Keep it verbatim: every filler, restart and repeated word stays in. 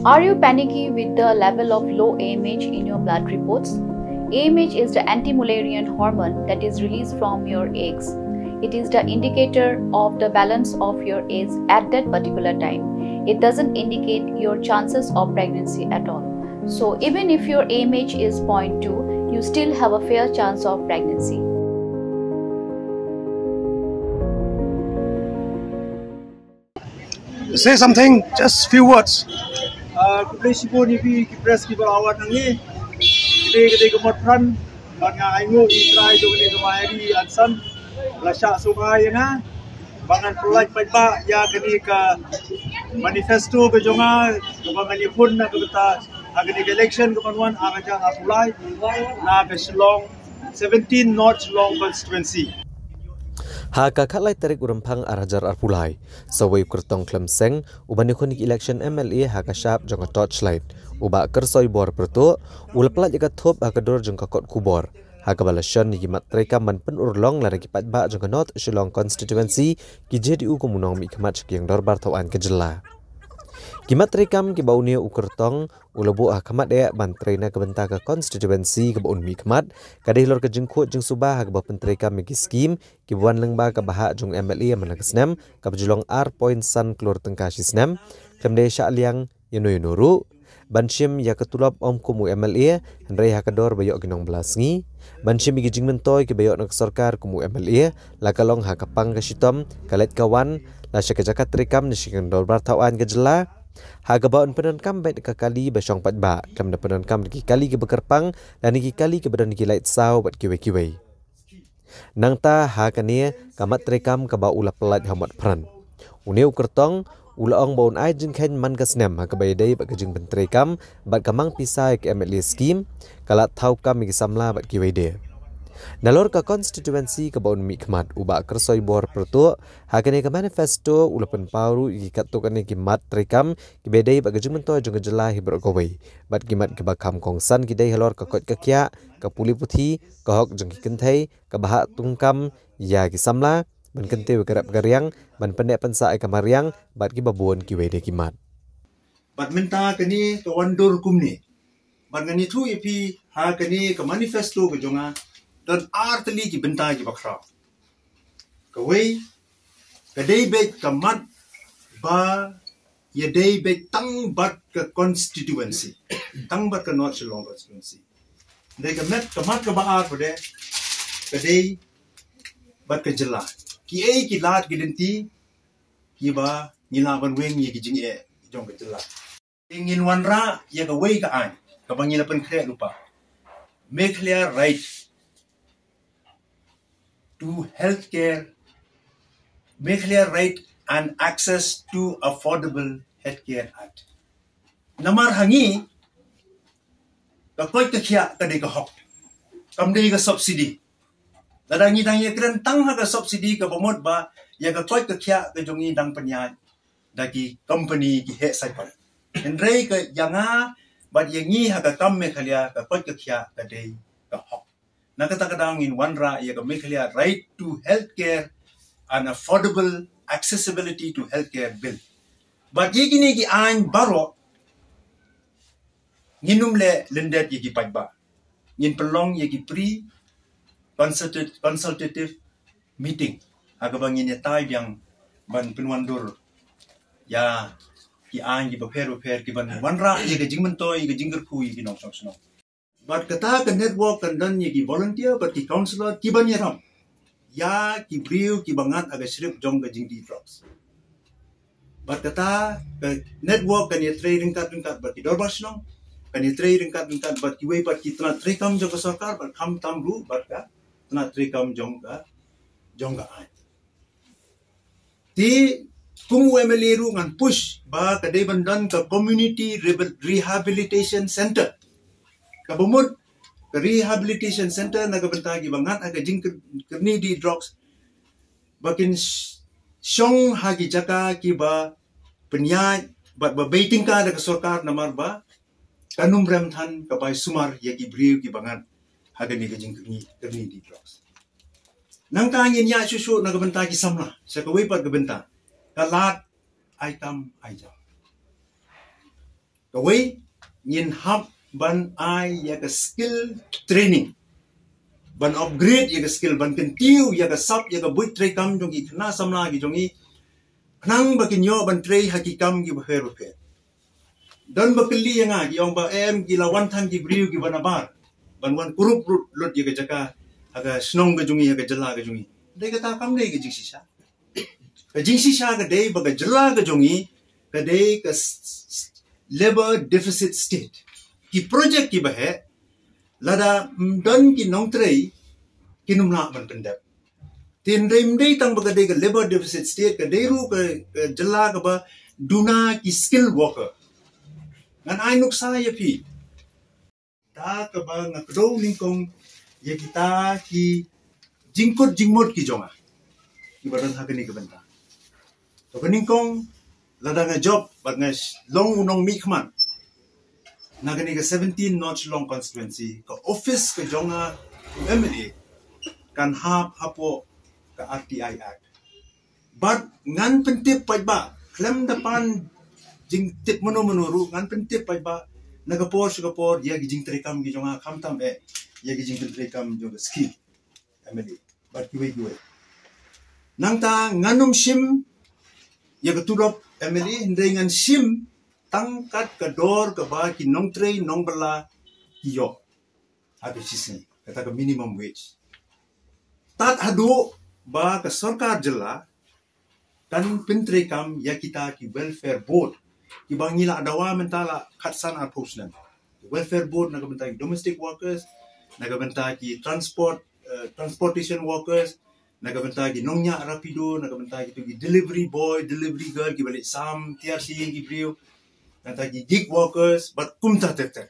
Are you panicky with the level of low A M H in your blood reports? A M H is the anti-Mullerian hormone that is released from your eggs. It is the indicator of the balance of your eggs at that particular time. It doesn't indicate your chances of pregnancy at all. So even if your A M H is zero point two, you still have a fair chance of pregnancy. Say something, just few words. Uh, khublei shibun ïa phi ki press ki ba la wan hangne. Khublei ka dei ka mot pran. Bad nga ai nguh ïa i trai jong kane ka Mary Anson. La shah sngewbha ïa nga ba ngan pynlait paidbah ïa kane ka manifesto ka jong nga, kaba ngan ïakhun na ka bynta ha kane ka election kaban wan ar hajar arphew lai na ka Shillong, seventeen North Shillong constituency. Ha ka khatlai tarik u Rymphang ar hajar arphew lai, sa uwei u kyrtong khlem seng uban ïakhun ïa ka election M L A ha ka shap jong ka Torchlight, u Bah Kyrsoibor Pyrtuh, u la pynlait ïa ka thup ha ka dur jong ka kot khubor ha kaba la shon ïa ki mat treikam ban pynurlong lada ki paidbah jong ka North Shillong constituency ki jied ïa u kum u nongmihkhmat sha ki ïing dorbar thawaiñ ka jylla. Ki mat treikam kiba une u kyrtong u la buh ha khmat eh ban trei na ka bynta ka constituency kaba un mihkhmat ka dei halor ka jingkhuid jingsuba ha kaba pyntreikam ïa ki skim kiba wan lyngba ka bhah jong M L A man la ka snem, kaba ju long ar point san klur tyngka shi snem, khlem da shah liang ïano ïano ruh. Ban shim ïa ka tulop ym kum u M L A, hynrei ha ka dor ba ïoh ki nongbylla sngi. Ban shim ïa ki jingmyntoi kiba ïoh na ka sorkar kum u M L A, la ka long ha ka pang ka shitom, ka leit ka wan, la sha ka jaka treikam ne sha ki ïing dorbar thawaiñ ka jylla. Ha kaba un pyndonkam beit ka kali ba shong paidbah, khlem da pyndonkam da ki kali kiba kyrpang lane ki kali kiba don ki lait saw bad kiwei kiwei. Nangta ha kane ka mat treikam kaba u la pynlait ha mot pran, une u kyrtong u la ong ba un ai jingkheiñ man ka snem ha kaba ïadei bad ka jingpyntreikam bad ka mang pisa ïa ka M L A skim, ka lad thaw kam ïa ki samla bad kiwei de. Nalor ka constituency kaba un mihkhmat, u Bah Kyrsoibor Pyrtuh, ha kane ka manifesto u la pynpaw ruh ïa ki katto katne ki mat treikam kiba ïadei bad ka jingmyntoi jong ka jylla hi baroh kawei, bad ki mat kiba kham kongsan ki dei halor ka koit ka khiah, ka pule puthi, ka hok jong ki kynthei, ka bhah tyngkam ïa ki samla, ban kyntiew ïa ka rep ka riang, ban pynneh pynsah ïa ka mariang bad kiba bun kiwei de ki mat. Bad mynta kane ka wan dur kumne. Bad ngan ïathuh ïa phi ha kane ka manifesto ka jong nga, don ar tylli ki bynta kiba khraw. Kawei, ka dei beit ka mat ba ïadei beit tang bad ka constituency, tang bad ka North Shillong constituency. Dei ka met, ka mat kaba ar pat de, ka dei bad ka jylla. Kiei ki lad ki lynti kiba ngi lah ban weng ïa ki jingeh jong ka jylla. Ngin wanrah ïa kawei ka aiñ kaba ngi la pynkhreh lypa, Meghalaya Right to Healthcare, Meghalaya Right and Access to Affordable Healthcare Act. Namar ha ngi, ka koit ka khiah ka dei ka hok, kam dei ka subsidy. Lada ngi dang ïakren tang ha ka subsidy, kaba mut ba ïa ka koit ka khiah ka jong ngi dang pynïaid da ki company ki heh saipor. Hynrei ka ïa nga bad ïa ngi ha ka kam Meghalaya, ka koit ka khiah ka dei ka hok. Na kata ka daw ngin wanrah ïa ka Meghalaya Right to Healthcare and Affordable Accessibility to Healthcare Bill. Bad ïa kine ki aiñ baroh ngin ym leh lyndet ïa ki paidbah. Ngin pynlong ïa ki pre consultative, consultative meeting ha kaba ngin ïatai biang ban pynwandur ïa ki aiñ kiba pher ba pher kiban wanrah ïa ka jingmyntoi, ïa ka jingkyrkhu ïa ki nongshong shnong. Bad kata ka network kan don ïa ki volunteer bad ki counsellor kiban ïarap ïa ki briew kiba ngat ha ka shrip jong ka jingdih drugs. Bad kata ka network kan ïatrei ryngkat ryngkat bad ki dorbar shnong, kan ïatrei ryngkat ryngkat bad kiwei pat ki tnat treikam jong ka sorkar, bad khamtam ruh bad ka tnat treikam jong ka, jong ka aiñ. Te kum u M L A ruh ngan push ba ka dei ban don ka community rehab-, rehabilitation center. Kaba mut ka rehabilitation center na ka bynta kiba ngat ha ka jingkyrni dih drugs, ba kin sh-, shong ha ki jaka kiba pynïaid bad ba bei tyngka da ka sorkar, namar ba kan ym rem than ka bai sumar ïa ki briew kiba ngat ha kane ka jingkyrni, kyrni dih drugs. Nangta ngin ïaid shuh shuh na ka bynta ki samla, sa kawei pat ka bynta, ka lad ai kam ai jam. Kawei, ngin hap ban ai ïa ka skill training, ban upgrade ïa ka skill, ban kyntiew ïa ka sap, ïa ka buit treikam jong ki khynnah samla ki jong ngi, khnang ba kin ïoh ban trei ha ki kam kiba pher bapher. Don ba kylli ïa nga, ki ong ba em ki la wan than ki briew kiba nabar ban wan kurup lut lut ïa ka jaka ha ka shnong ka jong ngi, ha ka jylla ka jong ngi. Dei kata kam dei ka jingshisha. Ka jingshisha ka dei ba ka jylla ka jong ngi ka dei ka s- s- labor deficit state. Ki project kiba heh, lada ym don ki nongtrei, kin ym lah ban pyndep. Te ym dei, ym dei tang ba ka dei ka labor deficit state, ka dei ruh ka, ka jylla kaba duna ki skilled worker. Ngan ai nuksa ïa phi da kaba nga kdew nyngkong ïa kita ki jingkut jingmut ki jong nga kiba don ha kane ka bynta. To, ka nyngkong, lada nga jop bad nga long u nongmihkhmat na kane ka seventeen North Shillong constituency, ka office ka jong nga u M L A kan hap hapoh ka R T I Act. Bad ngan pyntip paidbah, khlem da pan jingtip mano mano ruh, ngan pyntip paidbah na ka por sha ka por ïa ki jingtreikam ki jong nga, khamtam eh ïa ki jingtreikam jong ka scheme M L A bad kiwei kiwei. Nangta ngan ym shim ïa ka tulop M L A, hynrei ngan shim tang kat ka dor kaba ki nongtrei nongbylla ki ïoh ha ka shisngi, kata ka minimum wage. Tad haduh ba ka sorkar jylla kan pyntreikam ïa kita ki welfare board kiba ngi la dawa mynta la khatsan arphew snem. Welfare board na ka bynta ki domestic workers, na ka bynta ki transport, eh, transportation workers, na ka bynta ki nongñiah rapido, na ka bynta ki tu ki delivery boy, delivery girl, kiba leit sam tiar sha ïing ki briew, nangta ki gig workers bad kumta ter ter.